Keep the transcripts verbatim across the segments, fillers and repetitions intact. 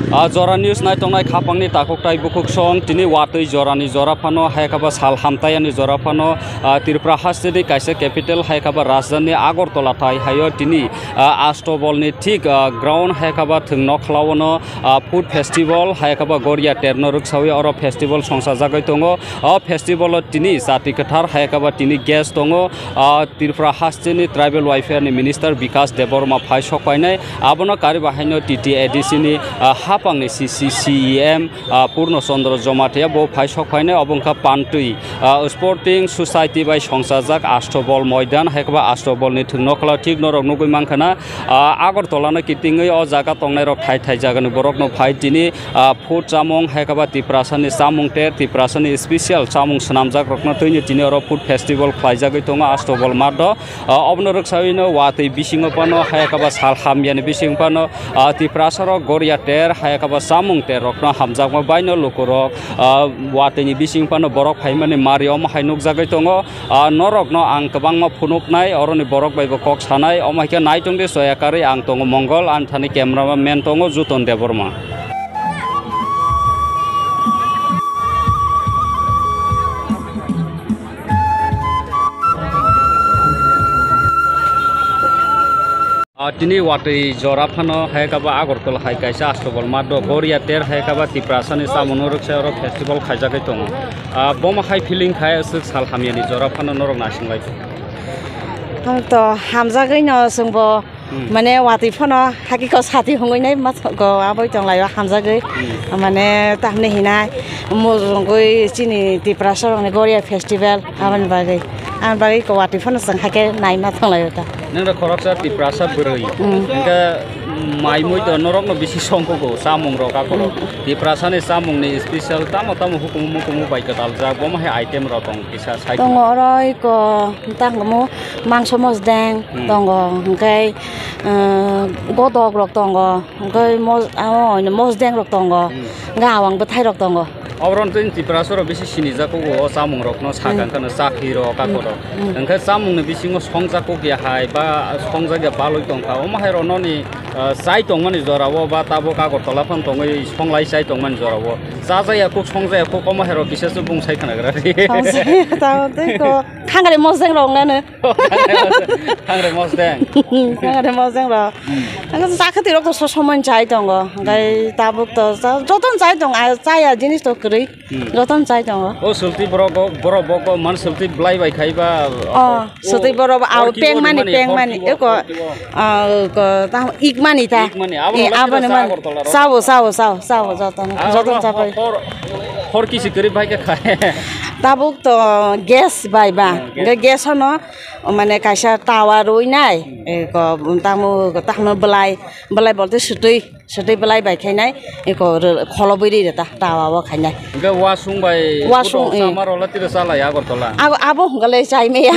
A Jora News naitongnai khapangni takhuk tai bukhuk song, tini watwi jorani jora phano, hai khe ba sal hamtayani jora phano, a, Tripura hasteni kaisa capital, hai khe ba rajdhani Agartala tai haio tini, a, Ashtobolni thik, a, ground, hai khe ba thwng nokhlaono, a, food festival, hai khe ba Goria terno rwksawi oro festival songsajagwi tongo. O festival o tini jati kwthar, hai khe ba tini guest tongo, a, Tripura hasteni Tribal Welfare ni Minister Bikas Debbarma phai sok painai. Abono kari bahaino T T A D C ni, ah, hapangni C C C E M, ah, Purno Chandra Jamatia bo phai sok phainai. Obo wngkha Pantwi, ah, Sporting Society bai songsajak Ashtobol Moidan, hai khe ba Ashtobol ni thwng nokla thik norok nugwi mankha na, ah, Agartala no kitingwi o jaga tongnai rok thai thai jaga ni borok no phai tini, ah, food chamung, hai khe ba Tiprasa ni chamung ter, Tiprasa ni special chamung swnamjak rok no twi ni tini oro food festival khlaijagwi tongo Ashtobol math o. Ah, obono rwksawino watwi bisingo phano, hai khe ba sal hamyani bisingo phano, ah, Tiprasa rok Goria ter, hai khe ba chamung ter rokno hamjakma baino lukurok, ah, watwini bisingo phano borok phaimani mari omo hai nukjagwi tongo. Ah, norokno ang kwbangma phunuknai, oroni borok baibo kok sanai, omo hai khe naitung di soya karwi ang tongo Mongol, ani thani cameraman tongo Juton Debbarma. Ah, tini watwi jora phano hai khe ba Agartala hai kaisa Ashtobol math o Goria ter hai khe ba Tiprasa ni chamung no rwksa oro festival khaijagwi tongo. Ah, bomo hai feeling khai aswk sal hamyani jora phano norok naising lai tongo. Ang to hamjagwi no chwngbo Hmm. Mane watwi phano hakhe kok sati hongwi nai ma go aboi tong lai o hamjagwi. Hmm. Mane tamni hinai mujungwi chini Tiprasa rokni Goria festival aboni bagwi. Aboni bagwi kok watwi phano chwng hakhe naima tong lai o ta. Nang rok khoroksa Tiprasa bwrwi. Hmm. Hingke mai mui to norok no bisi songkho go chamung rok akorok. Hmm. Tiprasa ni chamung ni special tamo tamo hukumu mukumu bai kwtal jak bomo hai item rok tong kisa sai. Tongo oro iko tangmo mangso mosdeng Hmm. tongo, hingke, eh, godok rok tongo, hingke mos-, amo hoino mosdeng rok tongo, Hmm. hingke awang bwthai rok tongo. Oboron twi Tiprasa rok bisi sinijak o chamung rokno Hmm. sakang kheno chakri rok Hmm. akorok. Hmm. Hingke chamung ni bisingo songjak kok ya hai ba songjak ya baloi tongkha, omo hai rok noni, eh, chai tongmani jora o ba tabuk Agartala phano tongwi songlai chai tongmani jora o. Chajaya kok songjaya kok omo hai rok kisa se bung sai khnagra. Songjaya tamo tei ko. Khangre mosdeng rok nano. Khangre mosdeng. Khangre mosdeng rok. Hmm. Ang sakha tirok to so somon chai tongo. Hingke tabuk to sa-, joton chai tong, a, chaya jinis to kwrwi. Hmm. Joton chai tongo. O sulti borok go, borok bo ko man sulti blai bai khai ba. Oh, sulti borok bo, au peng mani, peng mani. Eko, ah, ko, ta, ik mani ta. Ik mani. Abo Eh, abo ni man. Agartala ro. Sao, sao, sao, sao, joton, Ah, joton hor, chai pai. Hor, hor kisi kwrwi bai khe khai. Tabuk to gas bai ba. Hmm, gas. Hingke gas hono, mane kaisa tawa rwi nai. Hmm. Eh, ko, tamo, ko, tamo belai, belai bolte sutui, sutui belai bai khainai. Eh, ko, re-, kholobwi ri reta, tawa o khainai. Hingke wasung bai Wasung, photo eh. Sama rola tiro chala ya Agartala. Abo, abo hingke le chai maya.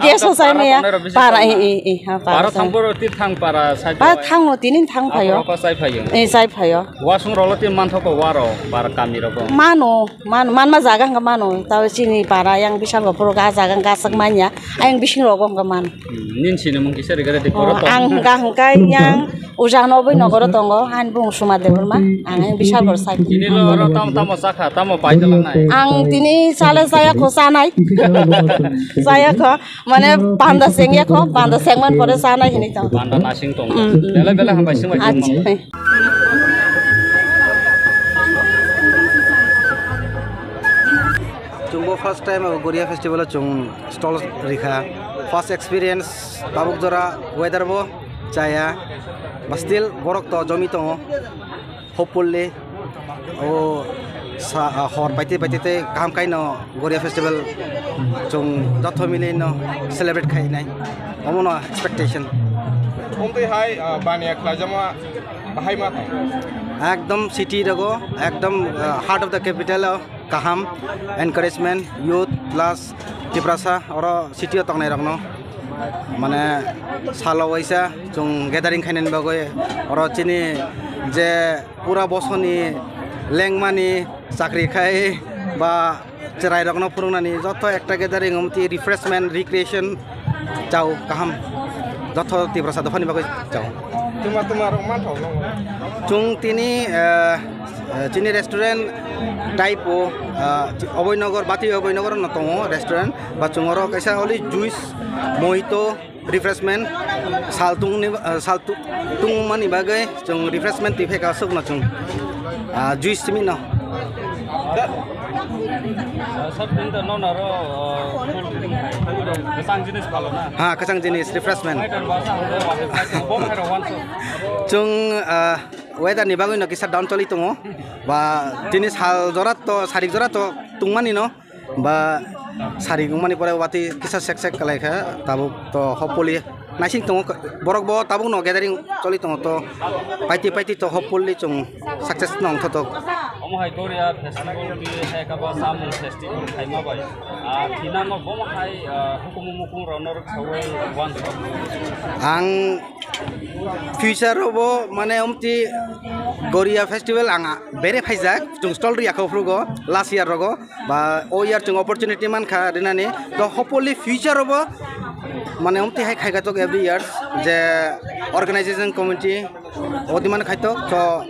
Gas o chai maya. Para, eh, eh, eh, ha, para Para chai. Thang boro ti thang para sai. Para thang o tini thang phaio. Abo roka chai phaio. Eh, chai phaio. Wasung rola ti manthoko waro para kami rok. Mano. Man, manma jaga hwnkha mano, tao chini para yang bisal rok phuru ga jaga hwnkha aswk manya, ayang bising rogo hwnkha mano. Hmm, nini sinimung kisa rigare di Oh, korok tong. Ang hwnkha hwnkha yang ujang no bui nogoro tongo, ani bung Suma Debbarma, ang yang bisal rok sai. Tini lo oro tamo tamo chakha, tamo pai tala nai. Ang tini sale saya kho sanai. Saya kho, mane panda sengya kho, panda sengman pore sanai hini tong. Panda nasing tong. Hmm, hmm. Bele bele hambai sing bai Acha. Tong. Chwngbo first time abo Goria festival o chwng stall rikha. First experience, tabuk jora weather bo chaya. Ba still borok to jomi tongo. Hopefully o sa, hor paite paite tei kaham kaino Goria festival chwng jotho mili no celebrate khainai. Omono expectation. Omtwi hai, ah, baniya khlaijama bahai ma thang. Ekdom city rogo, ekdom, ah, heart of the capital o kaham encouragement, youth plus Tiprasa oro city o tongnai rokno. Mane salo waisa chwng gathering khainani bagwi oro chini je pura bosoni lengmani chakri khai ba chwrairokno phwrwngnani joto ekta gathering, omo twi refreshment, recreation chao kaham, joto Tiprasa dophani bagwi chao. Tuma tuma rok manthok nang. Chwng tini, eh, eh, chini restaurant type o, eh, Abhoynagar, Batwi Abhoynagar no tongo restaurant. Ba chwng oro kaisa only juice, mojito, refreshment, sal tungni, eh, sal tu-, tungmani bagwi chwng refreshment twi phaikha aswkno chwng, ah, juice simi no. Sir, tini to nono aro, uh, cool drink hai. Kwchang jinis phalo na? Ha, kwchang jinis, refreshment. Hai, dan basa hangko, basa, basa, bom hai ro wanso. Chwng, uh, weather ni bagwi no kisa down choli tongo. Ba, tini sal jora to, sarik jora to tungmani no. Ba, sarik wngmani pore watwi kisa sek sek kalai kha. Tabuk to hopefully naising tongo, borok bo tabuk no gathering choli tongo to, paiti paiti to hopefully chwng success no wngthotok. Omo hai Goria festival di hai kaba samung festival khaima bai. Ah, thinango bomo hai, ah, hukumu mukung rok norok sawi wansa. Ang future o bo mane omti Goria festival ang bere phaijak, chwng stall riyakho phrugo last year rogo. Ba o year chwng opportunity mankha rinani, to hopefully future o bo mane omti hai khaika tok every years je organization committee odi man khaitok to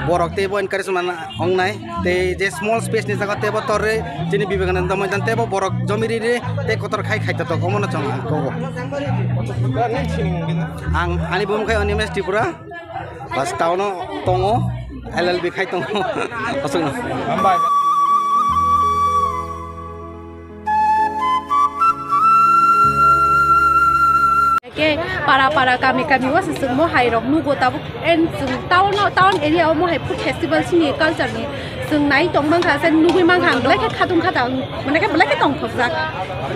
borok tei bo encourage man ongnai tei je small space ni jaga tei bo torre chini Vivekananda Maidan tei bo borok jomi riri tei kotor khai khaita tok omono chwng ang kobo. Ang ani bumung khai Animesh Tripura. Bas town o tongo, L L B khai tongo. Aswkno. Hambai. Ke para para kami kami o se chwng mo hai rok nugo tabuk en chwng town o, town area o mo hai food festival sini culture ni chwng nai tong mankha se nugui mankha ang belai khe khatung khatang mane khe belai khe tong thokjak.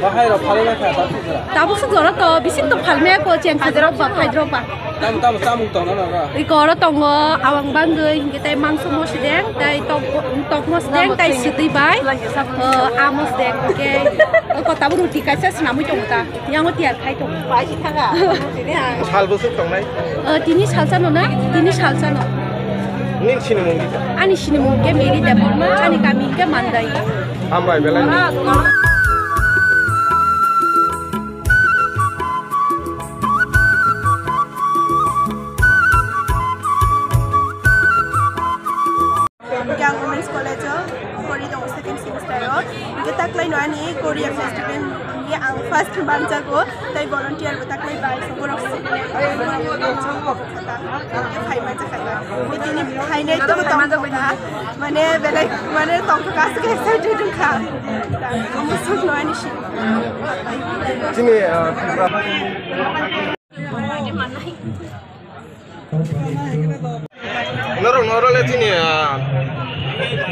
Bahai rok phalwi mankha tabuk jora. Tabuk se jora to bising to phalmaya ko cheng khajarok ba khaidrok ba. Tamo, tamo, chamung tongna nang na? Iko oro tongo, awang bangwi, hingke tai mangso mosdeng, tai tok, tok mosdeng, tai sitwi bai, o, a mosdeng, hingke, o, kota bo roti kaisa swnamwi tongo ta, yango tiyar khai tongo. Sal bwswk tongnai? O, tini salsa no na, tini salsa no. Nini sinimung di? Ani sinimung ke Mary Debbarma, ani kami ke Mandai. Hambai belai. Yang Women's College o pori tongo second semester o. Hingke taklai no ani Korea festival ni ang first manjago, tai volunteer bo taklai bai so borok se. Hingke phai manjakha ta. Hingke tini phainai to tongkha. Mane belai mane tongkha aswk excited wngkha. Omo swk no ani si. Chini, ah, Tripura. Norok, norok le chini, ah,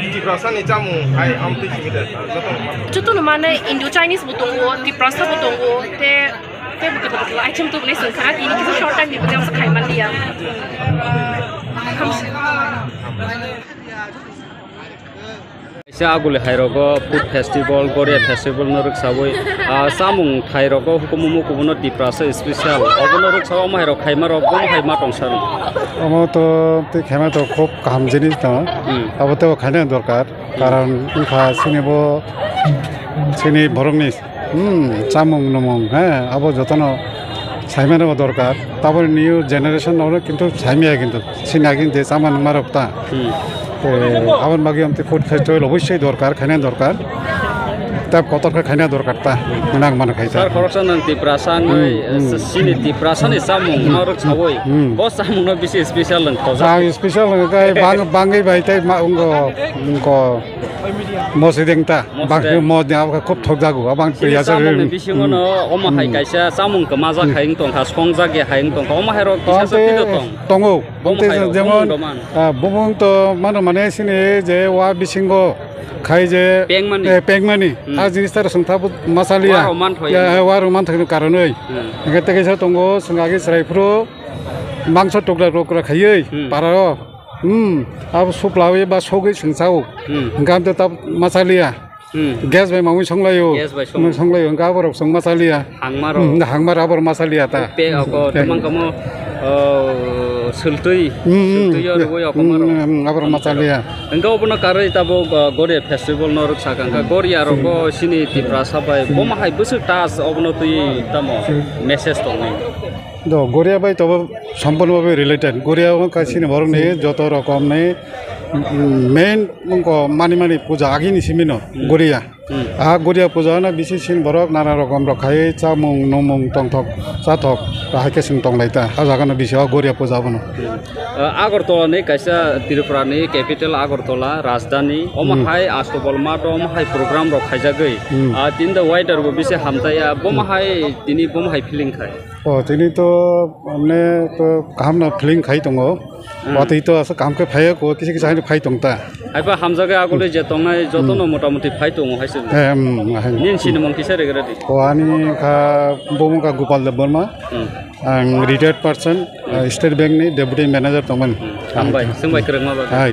Tiprasa ni chamung hai amtwi simi de, joto no. Joto no mane Indo Chinese bo tongo, Tiprasa bo tongo, te, te bo kebo kebo item to bole song kha, tini kisa short time ni bole khai man liya. Kaisa aguli hai rogo food festival, Goria festival no rwksawi, ah, chamung thai rogo hukumu mukumu no Tiprasa special. Obo no rwksawi omo hai rok khaima rok, omo hai ma tong sano. Omo to tei khaima to khub kaham jinis no. Hmm. Abo to khaina dorkar. Karon wngkha chini bo, chini borokni, hmm, chamung numung, he, abo jotono saimano bo dorkar. Taboni new generation no kintu saimaya kintu. Chini agini je chamani marok ta. Hmm. Te aboni bagwi amtwi food festival obosoi dorkar, khaina dorkar. Tab kotor khe khaina dorkar ta. Nang mano khai ta. Sir, khoroksa nang Tiprasa wngwi, hmm, hmm, chini Tiprasa ni chamung, hmm, norok sawi. Hmm. Bo chamung no bisi special wng tojak. Ang special wng kai bang, bangwi bai tai ma ungo, ungo. Mosideng ta, bang, mosideng. Mosideng abo khe khub thokjago, abang. Chini priya sa chamung ni ri-, bisingo, hmm, no, omo hai, hmm, kaisa chamung kwmajak, hmm, hai wng tongkha, songjak ya hai wng tongkha, omo hai rok kisa sa twi tong. Tongo, omo hai rok, jemon, bumung doman. Ah, bumung to mano mane sini je wa bisingo khai je pengmani. Eh, pengmani. Hmm. A jinis ta rok songtha masaliya. Wa rok man thoi. Ya, wa rok man thoi karonoi. Hmm. Hingke tei kaisa tongo, sengagi chwrai phuru mangso tukra tukra khaiwi, hmm, para rok. Hmm, abo suplawi ba sogwi sengchao. Hmm. Hingke amte ta masaliya. Hmm. Gas bai mamui songlaio. Gas bai song. Mamui songlaio, hingke aborok song masaliya. Hangmaro. Hmm, hangmar abor masaliya ta. Pe oko, hmm, tamang kamo, oh, sultui. Hmm, hmm. Sultui yo rwui oko maro. Hmm, hmm, abor masaliya. Hingke obono karwi tabuk, uh, Goria festival no rwksa kangkha. Goria rogo sini Tiprasa bai. Bomo hai bwswk tas obono twi tamo message tongni. Do Goria bai tobo sampono babe related. Goria o kaisini borok ni joto rokom ni, mm, main mungko mani mani puja agini simino Goria. Hmm. A Goria puja no bisi sin borok nana rokom rok khai chamung numung tongthok chathok kahai khe sing tonglaita. A jaga no bisi o Goria puja bono. Ah, Agartala ni kaisa Tripura ni capital Agartala, rajdhani. Omo Hmm. hai Astobal math o omo hai program rok khaijagwi. Hmm. Ah, tini the weather bo bisi hamtaya. Bomo Hmm. hai tini bomo hai feeling khai. O, tini to, mane to kaham no feeling khai tongo. Hmm. Watwi to asa kaham khe phai ko, kisa kisa haino phai tong ta. Haiba hamjagwi agole je tongnai joto no Hmm. motamoti phai tongo hai se. Eh, hmm, ahai. Nini sinimung kisa regra di. O, ani kha bomo kha Gopal Debbarma. Hmm. Ang retired person, uh, State Bank ni Deputy Manager tongmani. Hmm. Hambai, swngbai kwrwngma bagwi. Hai.